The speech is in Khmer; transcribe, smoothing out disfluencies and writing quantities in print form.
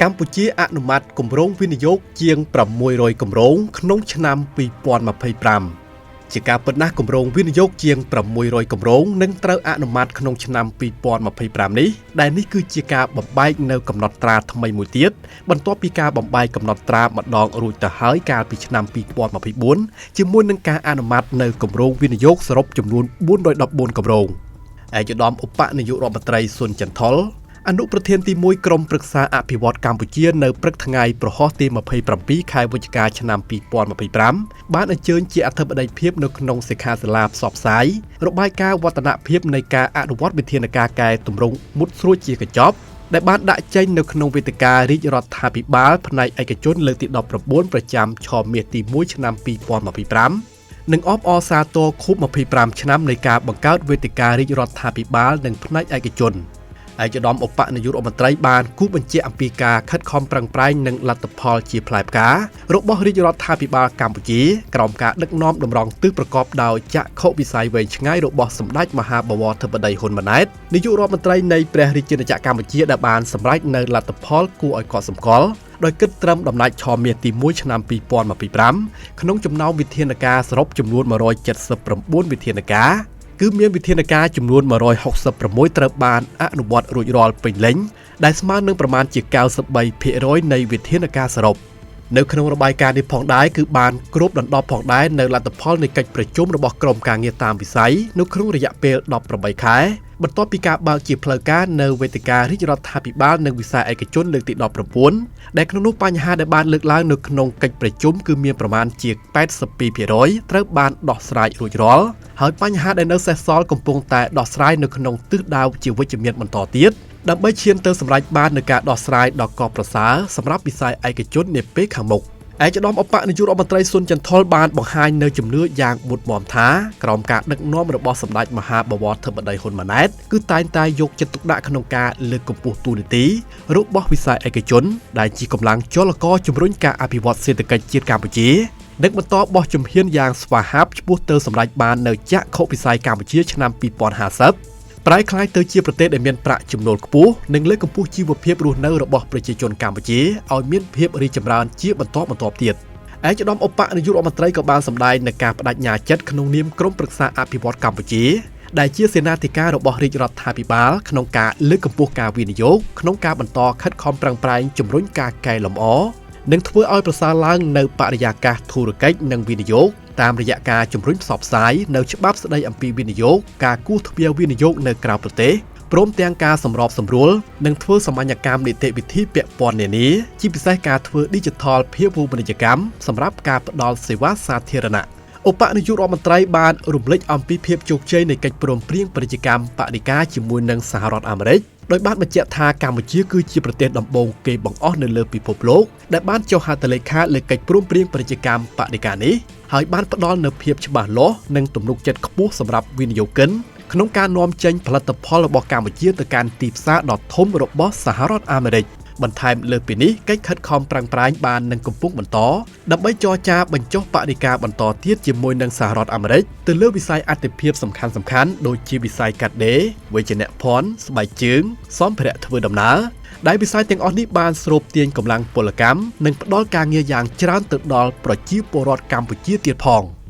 កម្ពុជាអនុម័តគម្រោងវិនិយោគជាង600គម្រោងក្នុងឆ្នាំ2025ជាការពិតណាស់គម្រោងវិនិយោគជាង600គម្រោងនឹងត្រូវអនុម័តក្នុងឆ្នាំ2025នេះដែលនេះគឺជាការបំបែកនៅកំណត់ត្រាថ្មីមួយទៀតបន្ទាប់ពីការបំបែកកំណត់ត្រាម្ដងរួចទៅហើយកាលពីឆ្នាំ2024ជាមួយនឹងការអនុម័តនៅគម្រោងវិនិយោគសរុបចំនួន414គម្រោងឯកឧត្តមឧបនាយករដ្ឋមន្ត្រីស៊ុនចន្ទថុលអនុប្រធានទី1ក្រុមប្រឹក្សាអភិវឌ្ឍកម្ពុជានៅព្រឹកថ្ងៃព្រហស្បតិ៍ទី27ខែវិច្ឆិកាឆ្នាំ2025បានអញ្ជើញជាអធិបតីភាពនៅក្នុងសិក្ខាសាលាផ្សព្វផ្សាយរបាយការណ៍វឌ្ឍនភាពនៃការអនុវត្តវិធានការកែទម្រង់មុតស្រួចជាកញ្ចប់ដែលបានដាក់ចេញនៅក្នុងវេទិការាជរដ្ឋាភិបាលផ្នែកឯកជនលើកទី19ប្រចាំឆមាសទី1ឆ្នាំ2025និងអបអរសាទរខួប25ឆ្នាំនៃការបង្កើតវេទិការាជរដ្ឋាភិបាលនិងផ្នែកឯកជនឯកឧត្តមឧបនាយករដ្ឋមន្ត្រីបានគូសបញ្ជាក់អំពីការខិតខំប្រឹងប្រែងនិងលទ្ធផលជាផ្លែផ្ការបស់រាជរដ្ឋាភិបាលកម្ពុជាក្រោមការដឹកនាំតម្រង់ទិសប្រកបដោយចក្ខុវិស័យវែងឆ្ងាយរបស់សម្ដេចមហាបវរធិបតីហ៊ុនម៉ាណែតនាយករដ្ឋមន្ត្រីនៃព្រះរាជាណាចក្រកម្ពុជាដែលបានសម្រេចនៅលទ្ធផលគួរឲ្យកត់សម្គាល់ដោយគិតត្រឹមដំណាច់ឆមាសទី1ឆ្នាំ2025ក្នុងចំណោមវិធានការសរុបចំនួន179វិធានការគឺមានវិធានការចំនួន166ត្រូវបានអនុវត្តរួចរាល់ពេញលេញដែលស្មើនឹងប្រមាណជា93%នៃវិធានការសរុបនៅក្នុងរបាយការណ៍នេះផងដែរគឺបានគ្របដណ្ដប់ផងដែរនៅលទ្ធផលនៃកិច្ចប្រជុំរបស់ក្រុមការងារតាមវិស័យនៅក្នុងរយៈពេល18ខែបន្ទាប់ពីការបើកជាផ្លូវការនៅវេទិការាជរដ្ឋាភិបាលនិងវិស័យឯកជនលើកទី19ដែលក្នុងនោះបញ្ហាដែលបានលើកឡើងនៅក្នុងកិច្ចប្រជុំគឺមានប្រមាណជា82%ត្រូវបានដោះស្រាយរួចរាល់ហើយបញ្ហាដែលនៅសេសសល់កំពុងតែដោះស្រាយនៅក្នុងទិសដៅជាវិជ្ជមានបន្តទៀតដើម្បីឈានទៅសម្រេចបាននូវការដោះស្រាយដ៏កប្រសើរសម្រាប់វិស័យឯកជននាពេលខាងមុខឯកឧត្តមឧបនាយករដ្ឋមន្ត្រីស៊ុនចន្ទថុលបានបង្ហាញនៅជំនឿយ៉ាងមុតមមថាក្រោមការដឹកនាំរបស់សម្ដេចមហាបវរធិបតីហ៊ុនម៉ាណែតគឺតែងតែយកចិត្តទុកដាក់ក្នុងការលើកកម្ពស់តួនាទីរបស់វិស័យឯកជនដែលជាកម្លាំងចលករជំរុញការអភិវឌ្ឍសេដ្ឋកិច្ចជាតិកម្ពុជានិងបន្តបោះជំហានយ៉ាងស្វាហាប់ឆ្ពោះទៅសម្រេចបាននៅចក្ខុវិស័យកម្ពុជាឆ្នាំ2050ប្រែក្លាយទៅជាប្រទេសដែលមានប្រាក់ចំណូលខ្ពស់និងលើកកម្ពស់ជីវភាពរស់នៅរបស់ប្រជាជនកម្ពុជាឲ្យមានភាពរីកចម្រើនជាបន្តបន្ទាប់ទៀតឯកឧត្តមឧបនាយករដ្ឋមន្ត្រីក៏បានសម្ដែងនូវការបដិញ្ញាចិត្តក្នុងនាមក្រុមប្រឹក្សាអភិវឌ្ឍកម្ពុជាដែលជាសេនាធិការរបស់រាជរដ្ឋាភិបាលក្នុងការលើកកម្ពស់ការវិនិយោគក្នុងការបន្តខិតខំប្រឹងប្រែងជំរុញការកែលម្អនិងធ្វើឲ្យប្រសើរឡើងនៅបរិយាកាសធុរកិច្ចនិងវិនិយោគតាមរយៈការជំរុញផ្សព្វផ្សាយនៅច្បាប់ស្តីអំពីវិនិយោគការគូសទ្វារវិនិយោគនៅក្រៅប្រទេសព្រមទាំងការសម្របសម្រួលនិងធ្វើសមាញកម្មនីតិវិធីពាក់ព័ន្ធនានាជាពិសេសការធ្វើ Digital ភាវូបនីយកម្មសម្រាប់ការផ្ដល់សេវាសាធារណៈឧបនាយករដ្ឋមន្ត្រីបានរំលេចអំពីភាពជោគជ័យនៃកិច្ចព្រមព្រៀងពាណិជ្ជកម្មបដិការជាមួយនឹងសហរដ្ឋអាមេរិកដោយបានបញ្ជាក់ថាកម្ពុជាគឺជាប្រទេសដំបូងគេបង្អស់នៅលើពិភពលោកដែលបានចុះហត្ថលេខាលើកិច្ចព្រមព្រៀងពាណិជ្ជកម្មបដិការនេះហើយបានផ្ដល់នូវភាពច្បាស់លាស់និងទំនុកចិត្តខ្ពស់សម្រាប់វិនិយោគិនក្នុងការនាំចេញផលិតផលរបស់កម្ពុជាទៅកាន់ទីផ្សារដ៏ធំរបស់សហរដ្ឋអាមេរិកបន្ថែមលើពីនេះកិច្ចខិតខំប្រឹងប្រែងបាននឹងកំពុងបន្តដើម្បីចរចាបញ្ចុះបដិការបន្តទៀតជាមួយនឹងសហរដ្ឋអាមេរិកទៅលើវិស័យអាទិភាពសំខាន់ៗដូចជាវិស័យកាត់ដេរវេជ្ជភ័ណ្ឌស្បែកជើងសម្ភារៈធ្វើដំណើរដែលវិស័យទាំងអស់នេះបានស្រូបទាញកម្លាំងពលកម្មនិងផ្ដល់ការងារយ៉ាងច្រើនទៅដល់ប្រជាពលរដ្ឋកម្ពុជាទៀតផង។